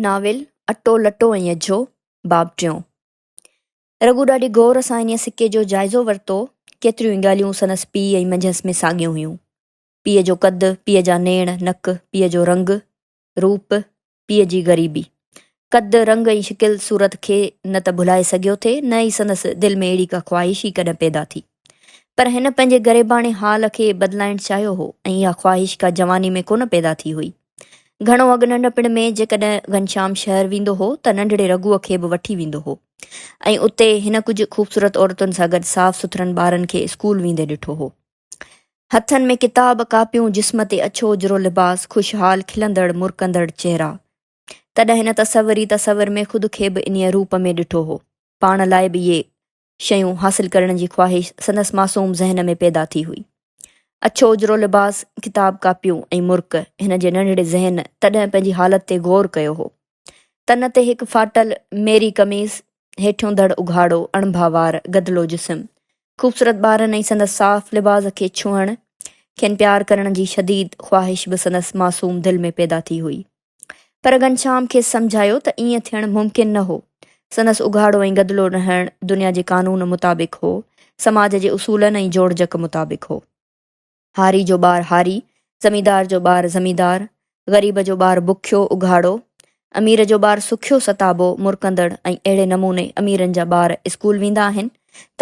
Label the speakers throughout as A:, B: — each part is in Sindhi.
A: ناول، اٽو لٽو ۽ اجهو، باب ٽيون. رگهو ڏاڍي غور سان انهيء سڪي جو جائزو ورتو. ڪيتريون ئي ڳالهيون سندس پيء ۽ منجهس ۾ ساڳيون هيون. پيء جو قد، پيء جا نيڻ، نڪ، پيء جو رنگ، روپ، پيء جي غريبي. قد، رنگ ۽ شڪل صورت کي نه ته ڀلائي سگهيو ٿي، نه ئي سندس دل ۾ اهڙي ڪا خواهش ئي ڪڏهن پيدا ٿي. پر هن پنهنجي غريباڻي حال کي بدلائڻ چاهيو هو ۽ اها خواهش ڪا جواني ۾ ڪونه پيدا ٿي هئي. گهڻو اڳ ننڍپڻ ۾ جيڪڏهن گهنشام شهر ويندو هو ته ننڍڙي رگهوء کي به وٺي ويندو هو ۽ اتي هن ڪجهه خوبصورت عورتن سان گڏ صاف سٿرن ٻارن کي اسڪول ويندي ڏٺو هو. هٿن ۾ ڪتاب، ڪاپيون، جسم تي اڇو اجرو لباس، خوشحال، کلندڙ، مرڪندڙ چهرا. تڏهن هن تصور ئي تصور ۾ خود کي به انهيء روپ ۾ ڏٺو هو. پاڻ لاء به اهي شيون حاصل ڪرڻ جي خواهش سندس معصوم ذهن ۾ پيدا ٿي هئي. اڇو اجرو لباس، ڪتاب ڪاپيون ۽ مرڪ هن جي ننڍڙي ذهن تڏهن پنهنجي حالت تي غور ڪيو هو. تن تي هڪ ڦاٽل ميري قميص، هيٺيون ڌڙ اگهاڙو، اڻڀا وار، گدلو جسم، خوبصورت ٻارن ۽ سندس صاف لباس کي ڇهڻ، کين پيار ڪرڻ جي شديد خواهش به سندس معصوم دل ۾ پيدا ٿي هئي. پر گهنشام کيس سمجهايو ته ائين ٿيڻ ممڪن نه هو. سندس اگهاڙو ۽ گدلو رهڻ دنيا جي قانون مطابق هو، سماج جي اصولن ۽ جوڙجڪ مطابق هو. هاري جو ٻار هاري، زميندار جو ٻار زميندار، غريب جو ٻار بکيو، اگهاڙو، امير جو ٻار سکيو ستابو، مرڪندڙ ۽ اهڙي نموني اميرن جا ٻار اسڪول ويندا آهن،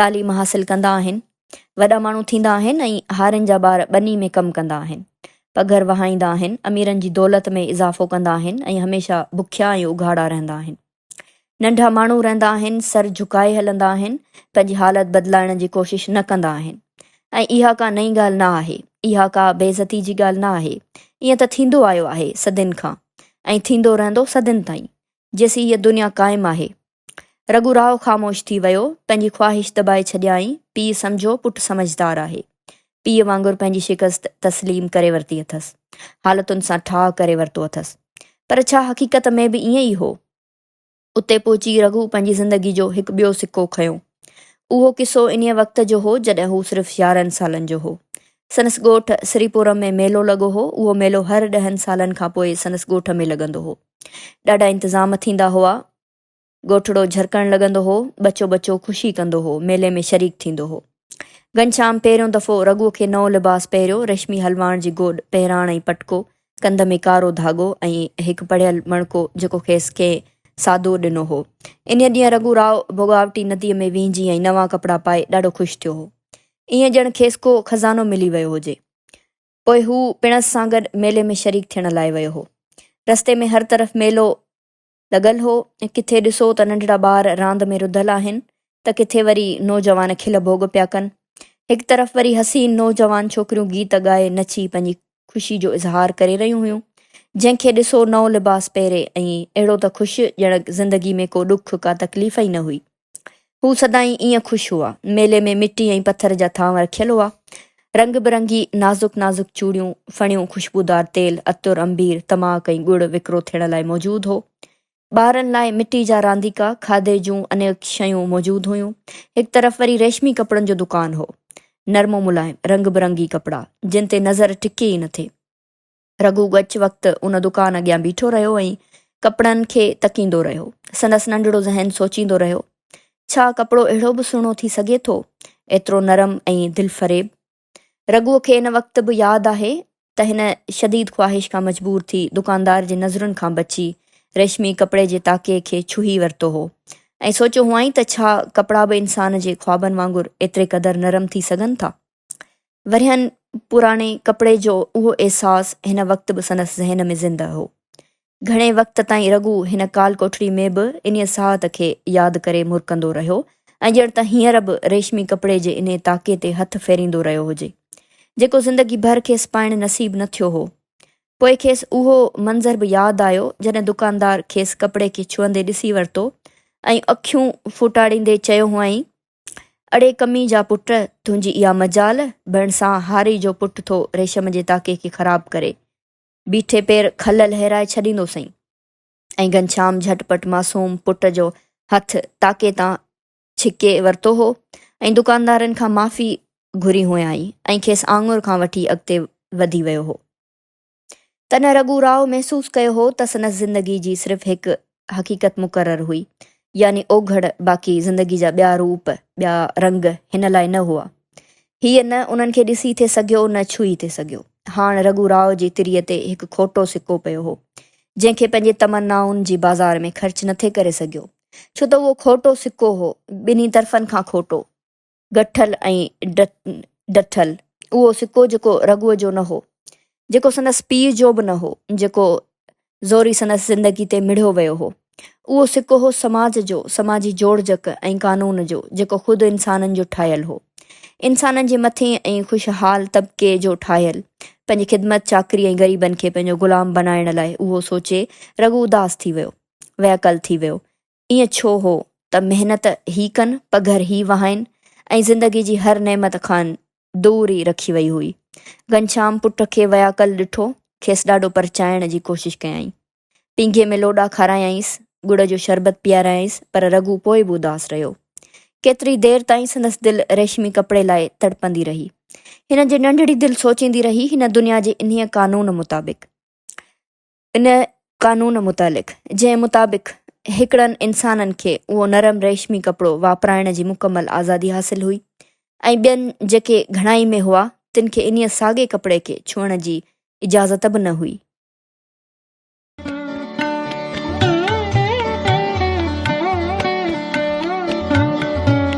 A: تعليم حاصل ڪندا آهن، وڏا ماڻهو ٿيندا آهن ۽ هارين جا ٻار ٻني ۾ ڪم ڪندا آهن، پگهر وهائيندا آهن، اميرن جي دولت ۾ اضافو ڪندا آهن ۽ هميشه بکيا ۽ اگهاڙا رهندا آهن. ننڍا ماڻهو رهندا آهن، سر جهڪائي هلندا آهن، پنهنجي حالت بدلائڻ جي ڪوشش نه ڪندا آهن ۽ اها ڪا نئين ڳالهه نه آهي، اها ڪا بي عزتي جي ڳالهه نه آهي، ائين ته ٿيندو آيو آهي صدين کان ۽ ٿيندو رهندو صدين تائين، جيسين هيء دنيا قائم آهي. رگهو راء خاموش ٿي ويو. پنهنجي خواهش دٻائي ڇڏيائين. پيء سمجهيو پٽ سمجهدار آهي. پيء وانگر پنهنجي شڪست تسليم ڪري ورتي اٿس. حالتن سان ٺاهه ڪري ورتو اٿس. پر ڇا حقيقت ۾ به ائين ئي هو؟ اتي پهچي رگهو پنهنجي زندگي جو هڪ ٻيو سڪو کنيو. اهو قصو انهيء وقت جو هو جڏهن هو صرف يارهن سالن جو هو. سندس ڳوٺ سري پورم ۾ ميلو لڳو هو. اهو ميلو هر ڏهن سالن کان پوء سندس ڳوٺ ۾ لڳندو هو. ڏاڍا انتظام ٿيندا هئا. ڳوٺڙو جهرڪڻ لڳندو هو، ٻچو ٻچو خوشي ڪندو هو، ميلي ۾ شريڪ ٿيندو هو. گهنشام پهريون دفعو رگهوء کي نئون لباس پهريو، ريشمي حلواڻ جي گوڏ، پهراڻ ۽ پٽڪو، ڪنڌ ۾ ڪارو ڌاڳو ۽ هڪ پڙهيل مڻڪو جيڪو کيس ڪنهن ساڌوء ڏنو هو. انهيء ڏينهن رگهو راء ڀوڳاوٽي نديء ۾ وهنجي ۽ نوان ڪپڙا پائي ڏاڍو خوش ٿيو هو. ائين ڄڻ کيس ڪو خزانو ملي ويو هجي. پوء هو پڻس سان گڏ ميلي ۾ شريڪ ٿيڻ لاء ويو هو. رستي ۾ هر طرف ميلو لڳل هو. ڪٿي ڏسو ته ننڍڙا ٻار راند ۾ رڌل آهن ته ڪٿي وري نوجوان کل ڀوڳ پيا ڪن. هڪ طرف وري حسين نوجوان ڇوڪريون گيت ڳائي نچي پنهنجي خوشي جو اظهار ڪري رهيون هيون. جنهن کي ڏسو نئون لباس پهري ۽ اهڙو ته خوش ڄڻڪ زندگي ۾ ڪو ڏک ڪا تڪليف ئي نه هئي. هو سدائين ائين خوش هئا. ميلي ۾ مٽي ۽ پٿر جا ٿانو رکيل هئا. رنگ برنگي نازڪ نازڪ چوڙيون، ڦڻيون، خوشبودار تيل، عطر، عنبير، تماڪ ۽ ڳڙ وڪرو ٿيڻ لاء موجود هو. ٻارن لاء مٽي جا رانديڪا، کاڌي جون انيڪ شيون موجود هيون. هڪ طرف وري ريشمي ڪپڙن جو دڪان هو. نرم و ملائم، رنگ برنگي ڪپڙا، جن تي نظر ٽڪي ئي نٿي. رگهو ڳچ وقت ان دڪان اڳيان بيٺو رهيو ۽ ڪپڙن کي تڪيندو رهيو. سندس ننڍڙو ذهن سوچيندو رهيو، ڇا ڪپڙو اهڙو به سهڻو ٿي سگهي ٿو؟ ايترو نرم ۽ دلفريب؟ رگهوء کي ان وقت به ياد آهي ته هن شديد خواهش کان مجبور ٿي دڪاندار جي نظرن کان بچي ريشمي ڪپڙي جي تاڪي کي ڇهي ورتو هو ۽ سوچيو هئائين ته ڇا ڪپڙا به انسان جي خوابن وانگر ايتري قدر نرم ٿي سگهن ٿا؟ ورهين پراڻي ڪپڙي جو اهو احساس هن وقت به سندس ذهن ۾ زنده هو. گهڻي وقت تائين رگهو هن ڪال ڪوٺڙي ۾ به انهيء ساعت کي ياد ڪري مرڪندو رهيو ۽ ڄڻ ته هينئر به ريشمي ڪپڙي جي انهيء تاڪي تي هٿ ڦيريندو رهيو هجي، جيڪو زندگي ڀر کيس پائڻ نصيب نه ٿيو هو. پوء کيس اهو منظر به ياد آيو، جڏهن دڪاندار کيس ڪپڙي کي ڇهندي ڏسي ورتو ۽ اکيون ڦوٽاڙيندي چيو هئائين. اڙي ڪمي جا پٽ، تنهنجي اها مجال، ڀيڻسان هاري جو پٽ ٿو ريشم جي تاڪي کي خراب ڪري. بيٺي پير کل لهرائي ڇڏيندوسئين. ۽ گهنشام جهٽ پٽ معصوم پٽ جو هٿ تاڪي تان ڇڪي ورتو هو ۽ دڪاندارن کان معافي گهري هيائين ۽ کيس آڱر کان وٺي اڳتي وڌي ويو هو. تڏهن رگهو راء محسوس ڪيو هو ته سندس زندگي جي صرف هڪ حقيقت مقرر هئي، يعني اوگهڙ، باقي زندگي جا ٻيا روپ، ٻيا رنگ هن لاء نه هئا. هيء نه انهن کي ڏسي ٿي سگهيو نه ڇهي ٿي سگهيو. هاڻ رگهو راء جي تريء تي هڪ کوٽو سڪو پيو هو، جنهن کي پنهنجي تمنائن جي بازار ۾ خرچ نه ٿي ڪري سگهيو، ڇو ته اهو کوٽو سڪو هو، ٻنهي طرفن کان کوٽو. گٺل ۽ ڊٺل اهو سڪو جيڪو رگهوء جو نه هو، جيڪو سندس پيء جو به نه هو، جيڪو زوري سندس زندگي تي مڙهيو ويو هو. اهو سڪو هو سماج جو، سماجي جوڙجڪ ۽ قانون جو، جيڪو خود انسانن جو ٺاهيل هو. انسانن جي مٿين ۽ خوشحال طبقي جو ٺاهيل، پنهنجي خدمت چاڪري ۽ غريبن کي پنهنجو غلام بنائڻ لاء اهو سوچي رگهو اداس ٿي ويو، وياڪل ٿي ويو. ائين ڇو هو ته محنت هي ڪن، پگهر هي وهائين ۽ زندگي جي هر نعمت کان دور ئي رکي وئي هئي. گهنشام پٽ کي وياڪل ڏٺو، کيس ڏاڍو پرچائڻ جي ڪوشش ڪيائين. پينگهي ۾ لوڏا کارايائينس، ڳڙ جو شربت پيارايائينس، پر رگهو پوء به اداس رهيو. ڪيتري دير تائين سندس دل ريشمي ڪپڙي لاء تڙپندي رهي. هن جي ننڍڙي دل سوچيندي رهي، هن دنيا جي انهيء قانون مطابق. ان قانون متعلق، جنهن مطابق هڪڙن انسانن کي اهو نرم ريشمي ڪپڙو واپرائڻ جي مڪمل آزادي حاصل هئي ۽ ٻين جيڪي گهڻائي ۾ هئا، تن کي انهيء ساڳئي ڪپڙي کي ڇهڻ جي اجازت به نه هئي.